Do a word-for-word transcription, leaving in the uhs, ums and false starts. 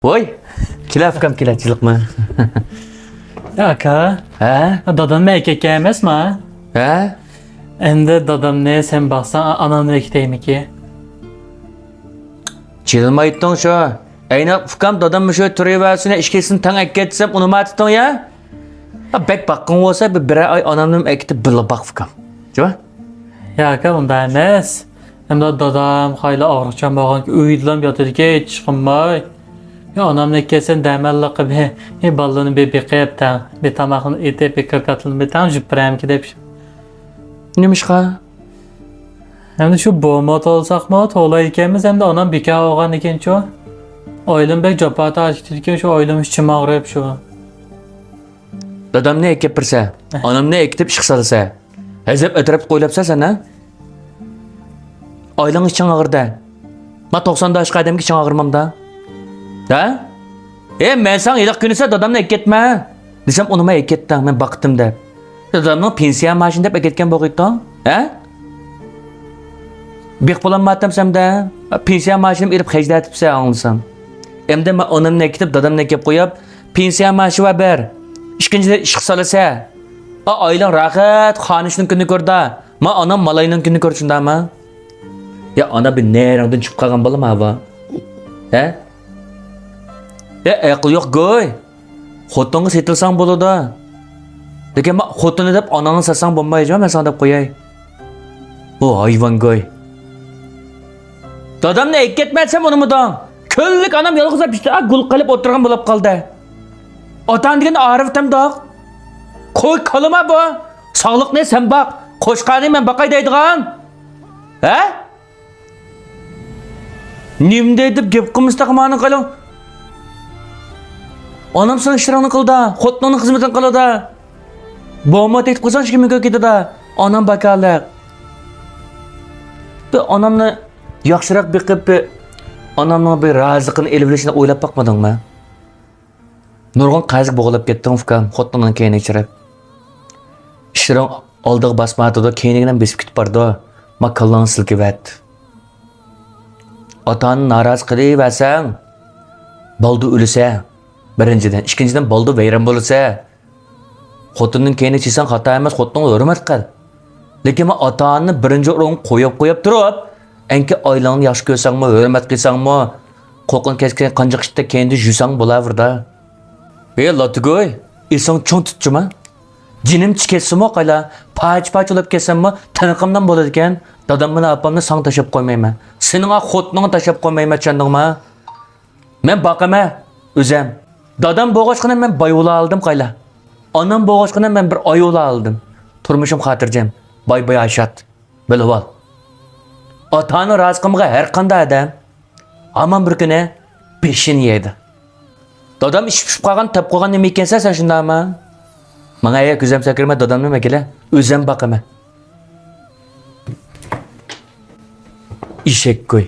ۋوي، كېلە ئۇكام، كېلە، جىلىقما. يا ئاكا. ھە؟ دادامنى ئەكەتكەن ئەمەسما؟ ھە؟ ئەمدى دادامنى سەن باقساڭ، ئانامنى ئەكېتەيمىكى؟ جىلمايتتىڭ شۇ. ئەينى ئۇكام، دادام مۇشۇ تۇرۇۋەرسۇن، ئىككىسىنى تەڭ ئەكەت دېسەم ئۇنىماتتىڭ يا. بەك باققىڭ بولسا، بىر بىرەر ئاي ئانامنىمۇ ئەكېتىپ بىللە باق ئۇكام. جۇ؟ يا ئاكا، ئۇنداق ئەمەس. ئەمدى دادام خېلى ئاغرىقچان بولغانكەن، ئۆيدىلام ياتىدىكەن، ھېچ چىقماي. يا ئانامنى ئەكەتسەم دەمەللىقى بىر، يا بالىلىرىنى بىر بېقىپ تەڭ، بىر تاماقنى ئېتىپ، بىر كارىكاتۇرنى بىر تەڭ يۈپ بېرەمكى دەپ. نېمىشقا؟ ئەمدى شۇ بومۇ تولساقمۇ تولايدىكەنمىز، ئەمدى ئانام بىكار بولغاندىكىنچۇ. ئايلىم بەك جاپا تارتىپ كېتىدىكەن، شۇ ئايلىم ئىچى ئاغرىپ شۇ. دادامنى ئەكەپ بېرىسە، ئانامنى ئەكېتىپ ئىشقا سالىسە. ھەزەپ ئەتراپقا قويلاپسەن سەن، ھە؟ ئايلىڭ ئىچىڭ ئاغرىدە. ما توقساندا ئاشقان ئادەمگە ئىچىڭ ئاغرىمامدا؟ ھە؟ ئە، مەن ساڭا ھېلىقى كۈنى سەن دادامنى ئەكەتمە دېسەم، ئۇنىماي ئەكەتتىڭ، مەن باقتىم دەپ. دادامنىڭ پېنسىيە مائاشىنى دەپ ئەكەتكەن بولغىيتتىڭ، ھە؟ بېقىپ بولالمايتتىم سەندە. پېنسىيە مائاشىنى ئېلىپ خەجلەتىپسەن ئاڭلىسام. ئەمدى مەن ئانامنى ئەكېتىپ، دادامنى ئەكەپ قويۇپ، پېنسىيە مائاشى بار بىر. ئىككىنچىدىن ئىشقا سالىسە. ئا، ئايلىڭ راھەت، خانىشنىڭ كۈنىنى كۆردى. ما ئانام مالاينىڭ كۈنىنى كۆرسۇن دەما. يا ئانا، بىر نېرىڭدىن چۈشۈپ قالغان بالىما بۇ؟ ھە؟ يا ئەقىل يوق گۇي. خوتۇنغا سېتىلساڭ بولىدۇ. لېكىن ما خوتۇنى دەپ ئاناڭنى ساتساڭ بولمايدۇ، مەن ساڭا دەپ قوياي. بۇ ھايۋان گۇي. دادامنى ئەكەتمە دېسەم ئۇنىمىدىڭ. كۈنلۈك ئانام يالغۇز بىچارە گۈل قىلىپ ئولتۇرغان بولۇپ قالدى. ئاتا-ئانا دېگەن ئارىف تەمدۇق. قوي كالىما بۇ. ساغلىقنى سەن باق، قوچقارنى مەن باقاي دەيدىغان. ھە؟ نېمە دەيدۇ دەپ گەپ قىلمىسا تېخى مانا قېلىڭ. ئانام سېنىڭ ئىشلىرىڭنى قىلىدۇ، خوتۇنۇڭنىڭ خىزمىتىنى قىلىدۇ. بومۇ تېتىپ قويساڭ ئىشىكىم كۆرۈپ كېتىدۇ. ئانام باكالىق. بىر ئانامنى ياخشىراق بېقىپ، بىر ئانامنىڭ بىر رازىلىقىنى ئېلىۋېلىشنى ئويلاپ باقمىدىڭمۇ؟ نۇرغۇن قەرزگە بوغۇلۇپ كەتتىڭ ئۇكام، خوتۇنۇڭنىڭ كەينىگە چىرىپ. ئىشلىرىڭ ئالدىغا باسمايۋاتىدۇ، كەينىگىدىن بېسىپ كېتىپ بارىدۇ. ما كاللاڭنى سىلكىۋەت. ئاتا-ئانىنى نارازى قىلىۋەرسەڭ، بالدۇر ئۆلىسە، بىرىنچىدىن. ئىككىنچىدىن، بالدۇر ۋەيران بولىسە. خوتۇننىڭ كەينىگە چىقساڭ خاتا ئەمەس، خوتۇنۇڭغا ھۆرمەت قىل. لېكىن ما ئاتا-ئانىنى بىرىنچى ئورۇنغا قويۇپ، قويۇپ تۇرۇپ، ئەنكى ئايلىڭنى ياخشى كۆرسەڭمۇ، ھۆرمەت قىلساڭمۇ، قوقۇن كەسكەن قانچىق ئىتتەك كەينىدە يۈرسەڭ بولاۋېرىدۇ. ئەي لاتىگۇي، ئېسىڭ چوڭ تۇتچىما. جېنىم چىقىپ كەتسىمۇ قايلا، پارچە-پارچە بولۇپ كەتسەممۇ تىنىقىمدىن بولىدىكەن. دادام بىلەن ئاپامنى ساڭا تاشلاپ قويمايمەن. سېنىڭ خوتۇنۇڭغا تاشلاپ قويمايمەن، چۈشەندىڭما؟ مەن باقىمەن ئۆزۈم. دادام بولغاچقىنە مەن باي بولالىدىم قايلا. ئانام بولغاچقىنە مەن بىر ئاي بولالىدىم. تۇرمۇشۇم خاتىرجەم. باي-باي ھاشات. بىلىۋال. ئاتا-ئانا رازى قىلمىغان ھەر قانداق ئادەم ھامان بىر كۈنى بېشىنى يەيدۇ. دادام ئىچىپ پىشىپ قالغان، تاپ قويغان نېمە ئىكەنسەن سەن شۇنداقمۇ؟ ماڭا ھەيە، كۆزۈم سەكرىمە، دادامنى مەن كېلە ئۆزۈم باقىمەن. ئېشەك گۇي.